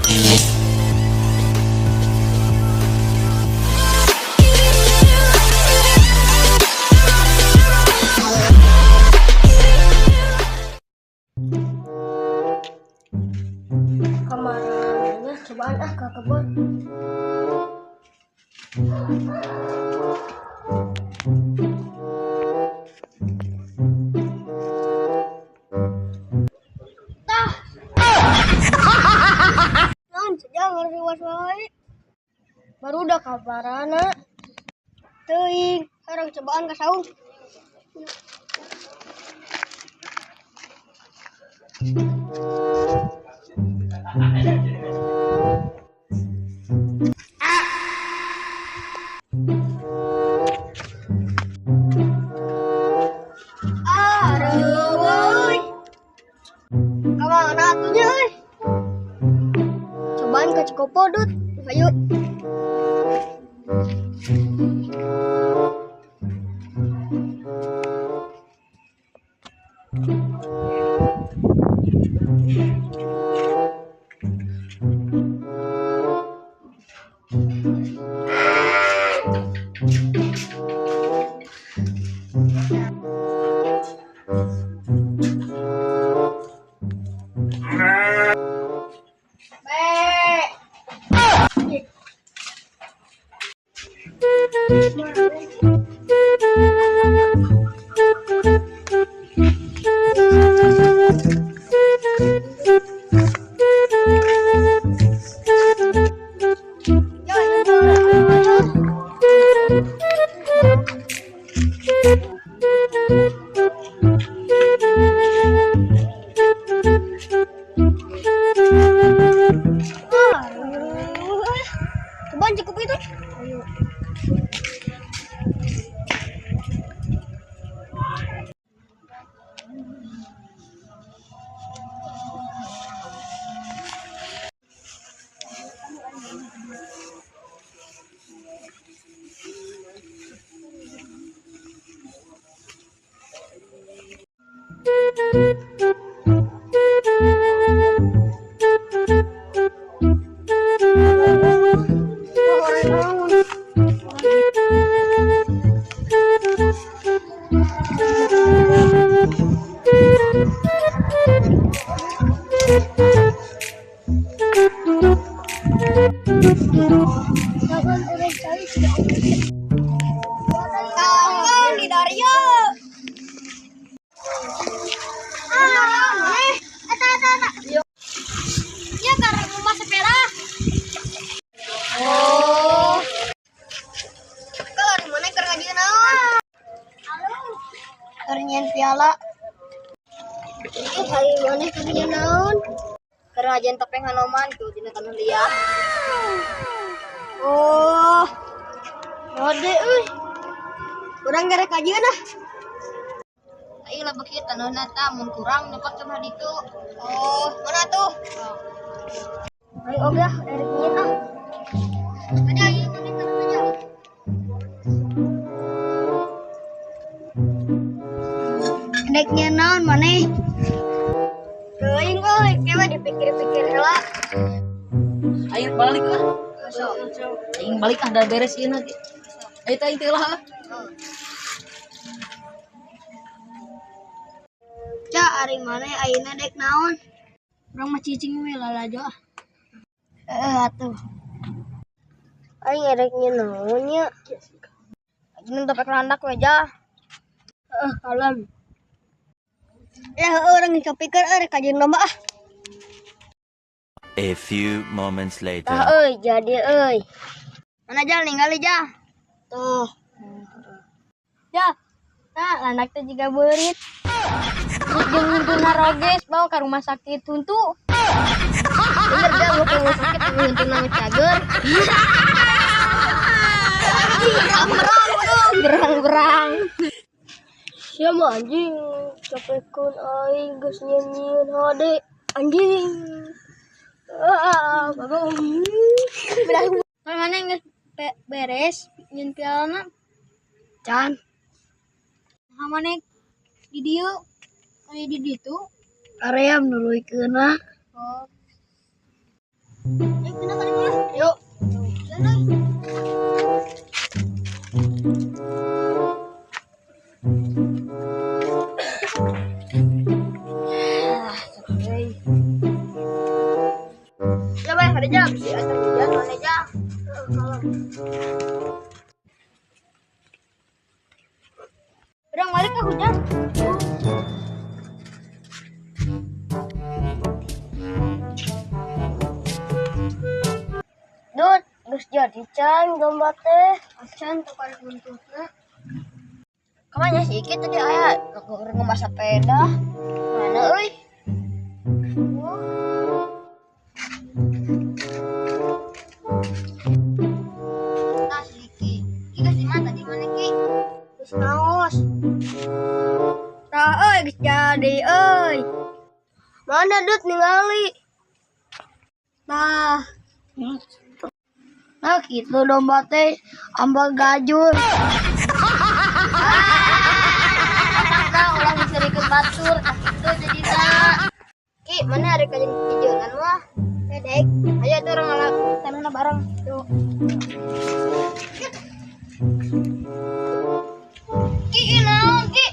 Kamarana cobaan ah ke kebun. Tah. Naon sejang ngariwas wae. Baru udah kabarana. Teuing, sekarang cobaan ka saung. Aduh, euy. Kamana atuh nya euy? Cobaan ka Cikopo, Dut. Hayu. Be. Aduh, cobaan cukup itu. Ayo. Jangan orang cari sudah. Tangan di Dario. Ah, eh, eta eta eta. Ya karena rumah sepeda. Oh. Kalau di mana keur ngaji naon? Keur nyieun piala. Hari mana keur nyieun naon? Keur ngajian topeng Hanoman tuh dina tanah liat. Oh. Hade euy. Urang garek kajian ah. Ayo lah beki tanahna tah mun kurang nyokot cenah ditu. Oh, mana tuh? Ayo oge ah, erek nyieun ah. Ada ayo mana terus aja. Dek nyieun naon maneh? Teuing euy, kewe dipikir-pikir heula. Aing balik lah. Sok. Aing balik ah, dah beres ieu nanti. Ayo teh aing teh lah. Ca, ari maneh ayeuna dek naon? Urang mah cicing we lalajo ah. Heeh atuh. Aing erek nyieun naon nya? Ajeun topeng landak we jah. Heeh, kalem. Ya heueuh urang geus kapikir euy rek kajian lomba ah. A few moments later. Tah euy, jadi euy. Mana jal ningali jah. Tuh. Jah. Nah, landak teh jiga beurit. Jeung huntuna roges bawa ke rumah sakit huntu. Bener jah mau ke rumah sakit huntuna mah cager. Gerang-gerang. Sia mah anjing, capekeun aing geus nyieun hade anjing. Ah, bagong. Kalau mana geus beres nyieun pialana? Can, Nah, mana di dieu? Aya di ditu. aream nuluykeunna. Oh. Yuk, pindah ka dieu. Yuk. Jalan. Ah, capek. Ya bae kada jam si asa hujan mana jam. Urang balik ke hujan. Dut, geus jadi can domba teh. Acan teu karek buntutna. Kamana si Iki tadi aya keur ngemas sepeda. Mana euy? Tah si Iki. Ki geus di mana tadi mana Ki? Geus naos. Tah euy geus jadi euy. Mana Dut ningali? Tah, Nah gitu domba teh ambal gajur. Nah, ulah diserikeun batur, tah kitu jadina. Ki, mana hari kajian hijauan mah? Dedek, ayo tuh orang ngalap tanahna bareng. Yuk. Ki naon Ki?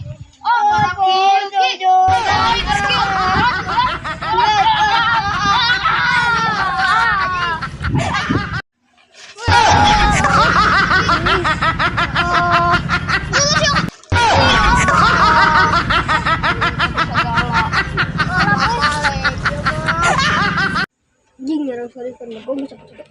Oh, orang Ki. Ki. Naon, Ki? Jing, nyarang sorry kan gua bisa cepet.